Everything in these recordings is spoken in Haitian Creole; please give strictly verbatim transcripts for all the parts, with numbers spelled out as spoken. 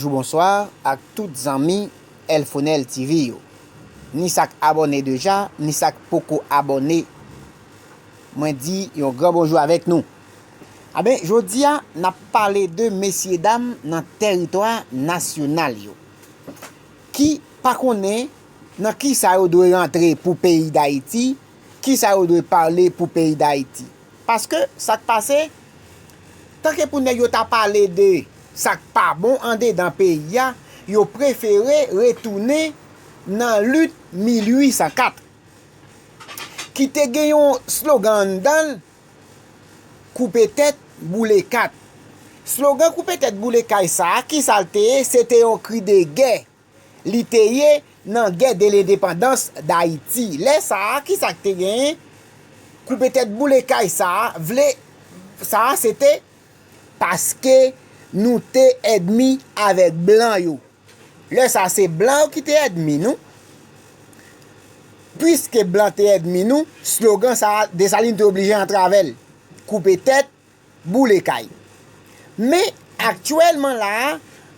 Bonjou, bonswa ak tout zanmi Elfonel T V yo. Ni sa k abòne deja, ni sa k poko abòne. Mwen di yon gran bonjou avèk nou. Aben, jodi a, n ap pale de mesyedam nan tèritwa nasyonal yo. Ki pa konnen nan kisa yo dwe rantre pou peyi Dayiti, kisa yo dwe pale pou peyi Dayiti. Paske sa k pase, tanke pou nèg yo ta pale de sa k pa bon andedan peyi a, yo prefere retounen nan lit mil uit san kat, ki te gen yon slogan anndan l, Koupe tèt, boule kat. Slogan Koupe tèt, boule kay sa a, kisa l te ye? Se te yon kri de gè. Li te ye nan gè de lendepandans Dayiti. Lè sa a, kisa k te genyen? Koupe tèt, boule kay sa a, vle, sa a se te paske nou te ènmi avèk blan yo. Lè sa a, se blan yo ki te ènmi nou. Piske blan te ènmi nou, slogan sa a, Desalin te oblije antre avè l. Koupe tèt, boule kay. Men, aktyèlman la a,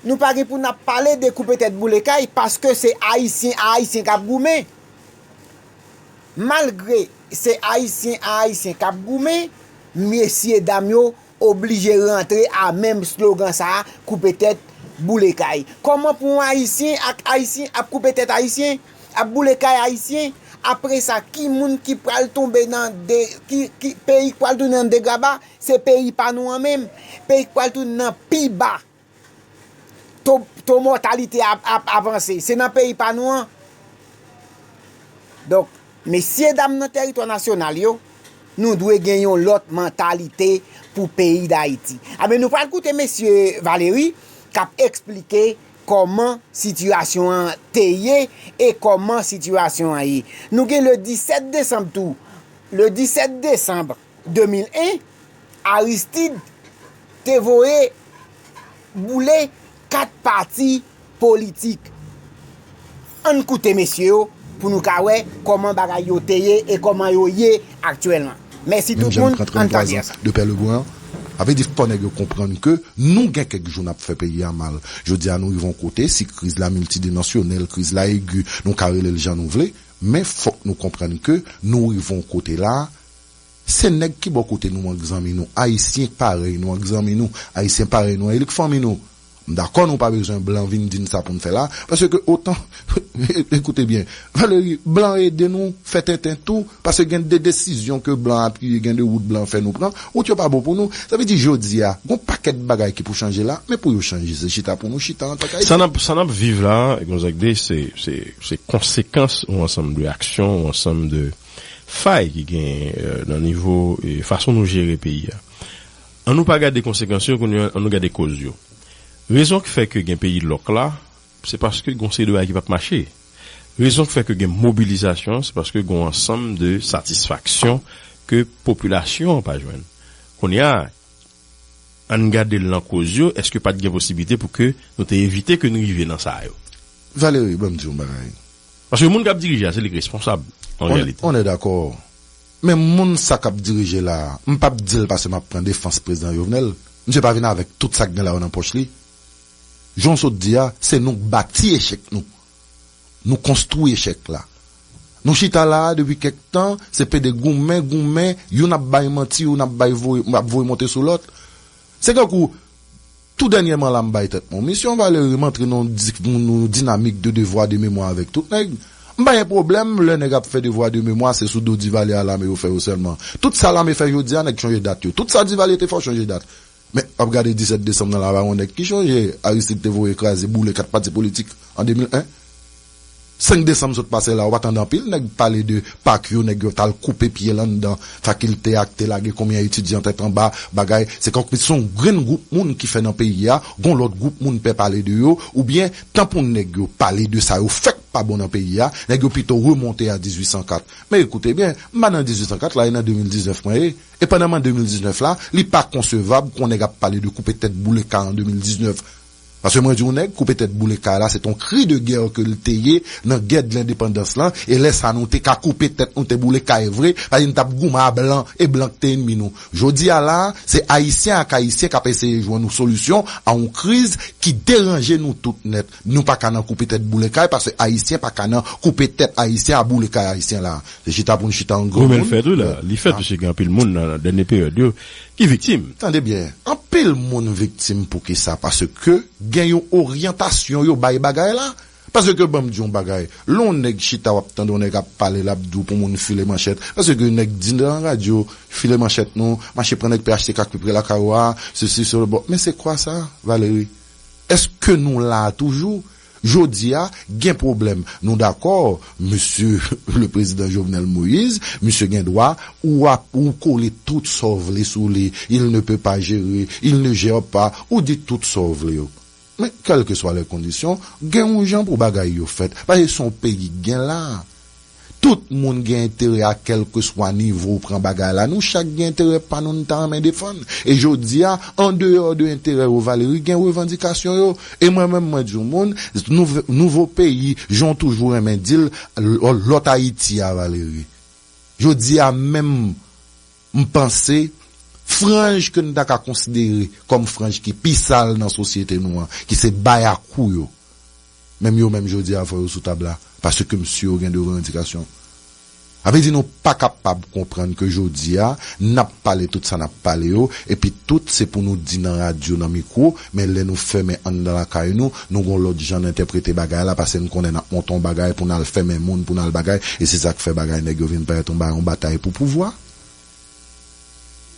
nou pa gen pou n ap pale de koupe tèt boule kay paske se Ayisyen a Ayisyen k ap goumen. Malgre se Ayisyen a Ayisyen k ap goumen, mesyedam yo oblije rantre a menm slogan sa a, koupe tèt, boule kay. Kòman pou yon Ayisyen ak Ayisyen ap koupe tèt Ayisyen, ap boule kay Ayisyen? Apre sa, ki moun ki pral tonbe nan de, ki, ki peyi k pral tounen nan degraba? Se peyi pa nou an menm. Peyi k pral tounen nan pi ba to, to mòtalite ap, ap avanse. Se nan peyi pa nou an. Donk, mesyedam nan tèritwa nasyonal yo, nou dwe gen yon lòt mantalite pou peyi Dayiti. Aben, nou pral koute mesye Valery k ap eksplike kòman sitiyasyon an te ye e kòman sitiyasyon an ye. Nou gen le disèt desanm tou. Le disèt desanm de mil en, Aristide te voye boule kat pati politik. Ann koute mesye yo pou nou ka wè kòman bagay yo te ye e kòman yo ye aktyèlman. Mèsi tout moun, ann tande ansanm. De Pè Lebren an, sa vle di fò nèg yo konprann ke nou gen kèk jou n ap fè peyi a mal. Jodi a nou rive yon kote, si kriz la miltidimansyonèl, kriz la egi, nou ka rele l jan nou vle, men fòk nou konprann ke nou rive yon kote la, se nèg ki bò kote nou an k zanmi nou, Ayisyen k parèy nou an k zanmi nou, Ayisyen parèy nou an e li k fanmi nou. M dakò nou pa bezwen blan vin di n sa pou n fè la, paske otan, ekoute byen, Valery, blan ede nou fè tenten tou, paske gen de desizyon ke blan apiye, gen de wout blan fè nou pran, wout yo pa bon pou nou. Sa vle di jodi a, gon pakèt bagay ki pou chanje la, men pou yo chanje, se chita pou nou chita antank Ayisyen. Sa n ap, sa n ap viv la, Gonzague de, se, se, se konsekans yon ansanm de aksyon, yon ansanm de fay ki gen, euh, nan nivo, e, fason nou jere peyi a. An nou pa gade konsekans yo, kounye a, an nou gade koz yo. Rezon ki fè ke gen peyi lòk la, se paske gon seri de bagay ki p ap mache. Rezon ki fè ke gen mobilizasyon, se paske gon ansanm de satisfaksyon ke popilasyon an pa jwenn. Kounye a, ann gade l nan koz yo, èske pa t gen posiblite pou ke nou te evite ke n rive nan sa yo? Valery, ban m di w yon bagay. Paske moun k ap dirije a, se li k responsab, an reyalite. On est d'accord. Men moun sa k ap dirije la a, m p ap di l paske m ap pran defans prezidan Jovenel. Misye pa vin avèk tout sa k gen la yo nan pòch li. Jan w sot di a, se nou k bati echèk nou. Nou konstwi echèk la. Nou chita la a depi kèk tan, se pede goumen, goumen, youn ap bay manti, youn ap bay voye, ap voye monte sou lòt. Se kankou, tou dènyèman la, m bay tèt mwen yon misyon, Valery, m antre nan yon di-, yon dinamik de devwa de memwa avèk tout nèg. M pa gen pwoblèm, lè nèg ap fè devwa de memwa, se sou do Divalye a lame yo fè yo sèlman. Tout sa lame fè jodi a, nèg chanje dat yo. Tout sa Divalye te fè, w chanje dat. Men, w ap gade disèt desanm nan la, pa gen yon nèg ki chanje Aristide te voye kraze, boule kat pati politik an de mil en. Senk desanm sot pase la, w pa tande anpil nèg pale de pak yo, nèg yo t al koupe pye l anndan fakilte a, k te lage konbyen etidyan tèt anba, bagay. Se kòmsi se yon grenn gwoup moun ki fè nan peyi a, gon lòt gwoup moun pè pale de yo, oubyen tan pou nèg yo pale de sa yo fè k pa bon nan peyi a, nèg yo pito remonte a dizuit san kat. Men ekoute byen, m pa nan dizuit san kat la, e nan de mil diznèf mwen ye. E pandan mwen de mil diznèf la, li pa konsevab kon nèg ap pale de koupe tèt boule kay an de mil diznèf. Paske mwen di yon nèg, koupe tèt boule kay la, se t on kri de gè ke l te ye nan gè de lendepandans lan, e lè sa nou te ka koupe tèt nou te boule kay vre, paske n t ap goumen a blan, e blan k te ènmi nou. Jodi a la, se Ayisyen ak Ayisyen k ap eseye jwenn yon solisyon a yon kriz ki deranje nou tout nèt. Nou pa ka nan koupe tèt boule kay, paske Ayisyen pa ka nan koupe tèt Ayisyen a boule kay Ayisyen la. Se chita pou n chita an granmoun. Wi, men l fèt, wi, la. Li fèt, paske gen anpil moun nan dènye peryòd yo ki viktim. Tande byen, anpil moun viktim pou ki sa? Paske gen yon oryantasyon yo bay bagay la. Paske ban m di yon bagay, lè yon nèg chita, w ap tande yon nèg ap pale, l ap di w pou moun file manchèt. Paske nèg di nan radyo, file manchèt nou, mache pran nèg P H T K ki pre lakay ou a, sesi, sela. Bon, men se kwa sa, Valérie? Èske nou la a toujou? Jodi a, gen pwoblèm. Nou dakò, mesye le prezidan Jovenel Moïse, misye gen dwa, ou ap, ou kole tout sa w vle sou li, il ne peut pas gérer, il ne gère pas, ou di tout sa w vle yo. Men, kèlkeswa lè kondisyon, gen yon jan pou bagay yo fèt. Paske se yon peyi k gen la. Tout moun gen enterè a kèlkeswa nivo w pran bagay la. Nou chak gen enterè pa nou n ta renmen defann. E jodi a, andeyò de enterè yo, Valérie, gen revandikasyon yo. E mwen menm, mwen di yon moun, nouv-, nouvo peyi, jan w toujou renmen di l, lò-, lòt Ayiti a, Valérie. Jodi a menm, m panse, franj ke n ta ka konsidere kòm franj ki pi sal nan sosyete nou an, ki se bayakou yo. Menm yo menm jodi a, fò yo sou tab la, paske msye yo gen de revandikasyon. Sa vle di nou pa kapab konprann ke jodi a, n ap pale tout sa n ap pale yo, epi tout se pou nou di nan radyo, nan mikwo, men lè nou fèmen anndan lakay nou, nou gon lòt jan n entèprete bagay la, paske n konnen n ap monte yon bagay pou n al fèmen moun, pou n al bagay, e se sa k fè bagay nèg yo vin parèt yon ba-, yon batay pou pouvwa.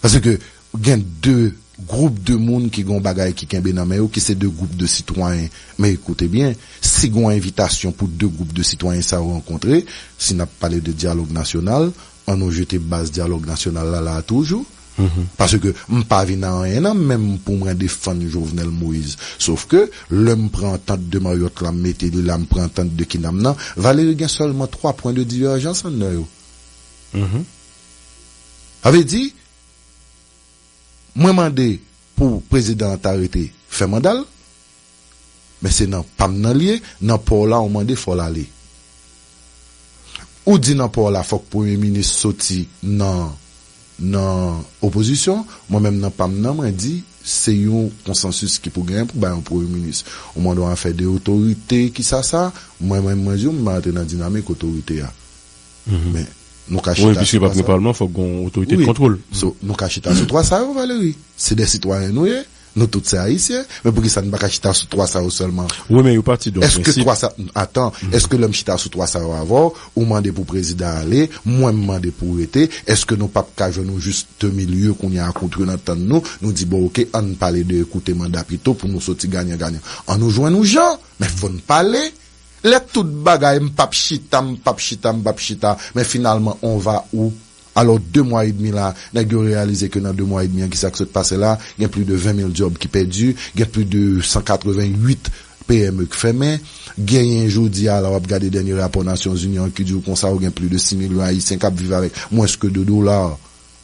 Paske gen de gwoup de moun ki gen yon bagay ki kenbe nan men yo, ki se de gwoup de sitwayen. Men ekoute byen, si gen yon envitasyon pou de gwoup de sitwayen sa yo rankontre, si n ap pale de dyalòg nasyonal, an nou jete baz dyalòg nasyonal la, la a toujou. Paske m pa vin a anyen nan men m pou mwen defann Jovenel Moïse. Sof ke lè m pran antant de Maryòt la, m mete li la, m pran antant de Kinam nan, Valérie gen sèlman twa pwen de divèjans anndan yo. Sa vle di, mwen mande pou prezidan an ta rete fè manda l, men se nan pa m nan l ye, nan pa w la ou mande fò l ale. Ou di nan pa w la fòk premye minis soti nan, nan opozisyon, mwen menm nan pa m nan, mwen di se yon konsansis ki pou genyen pou bay yon premye minis. Ou mande w afè de otorite, ki sa sa, mwen menm mwen di w m pa antre nan dinamik otorite a. Men nou ka chita sou twa sa. Wi, piske pa gen palman, fòk gen yon otorite de kontwòl. So, nou ka chita sou twa sa yo, Valérie. Se de sitwayen nou ye. Nou tout se Ayisyen. Men poukisa n pa ka chita sou twa sa yo sèlman? Wi, men yo pati de yon prensip. Èske twa sa, atan, èske lè m chita sou twa sa yo avè w, ou mande pou prezidan ale, mwen m mande pou rete, èske nou p ap ka jwenn yon jis milye kounye a, kote n antann nou, nou di, bon, oke, ann pale de ekoute manda pito pou nou soti ganyan ganyan. Ann nou jwenn yon jan, men fò n pale. Lè tout bagay, m p ap chita, m p ap chita, m p ap chita, men finalman, on va ou? Alò, de mwa edmi la, nèg yo reyalize ke nan de mwa edmi an, ki sa k sot pase la, gen plis de ven mil djòb ki pèdi, gen plis de san katreven uit P M E k fèmen, genyen jodi a la, w ap gade dènye rapò Nasyonzini an ki di w konsa, ou gen plis de sis milyon Ayisyen k ap viv avèk mwens ke de dola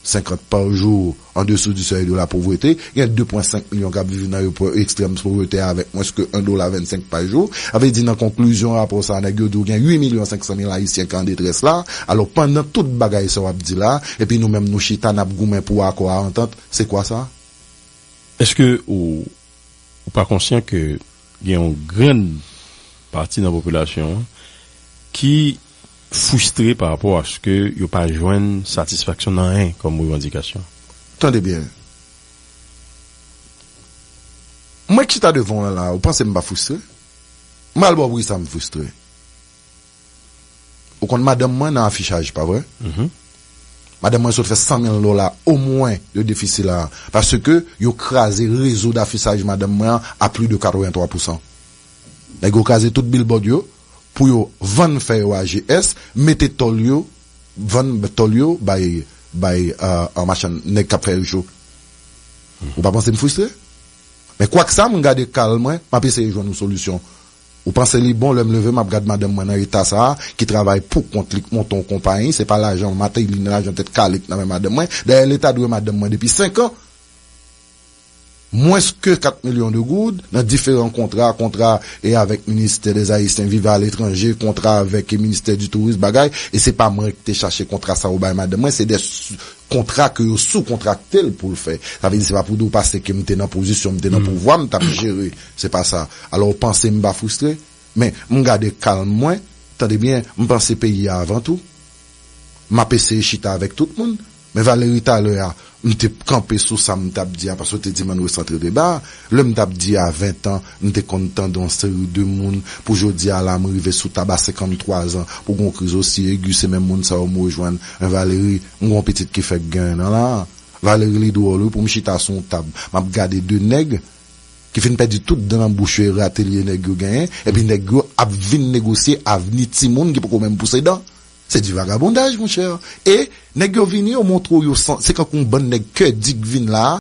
senkant pa jou, an desou di sèy de la povrete, gen de pwen senk milyon k ap viv nan ekstrèm povrete avèk mwens ke en dola vennsenk pa jou. Sa vle di, nan konklizyon rapò sa a, nèg yo di w gen uit milyon senk san mil Ayisyen ki an detrès la. Alò, pandan tout bagay sa w ap di la, epi nou menm nou chita, n ap goumen pou akò a antant, se kwa sa? Èske ou, ou pa konsyan ke gen yon grann pati nan popilasyon an ki fristre pa rapò aske yo pa jwenn satisfaksyon nan anyen kòm revandikasyon? Tande byen. Mwen k chita devan w la, ou panse m pa fristre? M pral ba w poukisa m fristre. Ou konn madanm mwen nan afichaj, pa vre? Madanm mwen sot fè san mil dola omwen de defisi la, paske yo kraze rezo dafisaj madanm mwen an a plis de katreven twa pousan. Nèg yo kraze tout billboard yo pou yo vann fè yo a G S, mete tòl yo, vann tòl yo bay, bay, euh, an machann, nèg k ap fè yo cho. Ou pa panse m fristre? Men kwak sa, m gade ka l mwen, m ap eseye jwenn yon solisyon. Ou panse li bon lè m leve, m ap gad madanm mwen nan eta sa a, ki travay pou kont li, k monte yon konpayi, se pa lajan Matelin, lajan tèt kale k nan men madanm mwen. Dayè, Leta dwe madanm mwen depi senk an. mwens ke kat milyon de goud nan diferan kontra, kontra e avèk Ministè dè Ayisyen Viv Aletranje, kontra avèk Ministè di Touris, bagay, e se pa mwen ki te chache kontra sa yo bay madanm mwen, se de s- kontra ke yo sou kontrakte l pou l fè. Sa vle di se pa pou di w pase ke m te nan pozisyon, m te nan pouvwa, m t ap jere. Se pa sa. Alò, w panse m pa fristre? Men, m gade kalm mwen, tande byen, m panse peyi a avan tou. M ap eseye chita avèk tout moun. Men Valery talè a, m te kanpe sou sa m t ap di a, paske w te di m ann resantre deba a. Lè m t ap di a ven tan, m te konn tande yon seri de moun, pou jodi a la, m rive sou tab a senkanntwa zan, pou gon kriz osi egi, se menm moun sa yo m rejwenn. Men Valery, m gon pitit ki fèk gen en an la. Valery li dwòl wi, pou m chita sou yon tab, m ap gade de nèg ki fin pèdi tout dan nan bouch yo e ratelye nèg yo genyen, epi nèg yo ap vin negosye avni timoun ki poko menm pouse dan. Se di vagabondaj, monchè. E nèg yo vini, yo montre w, yo san- se kankou yon bann nèg kè di k vin la a,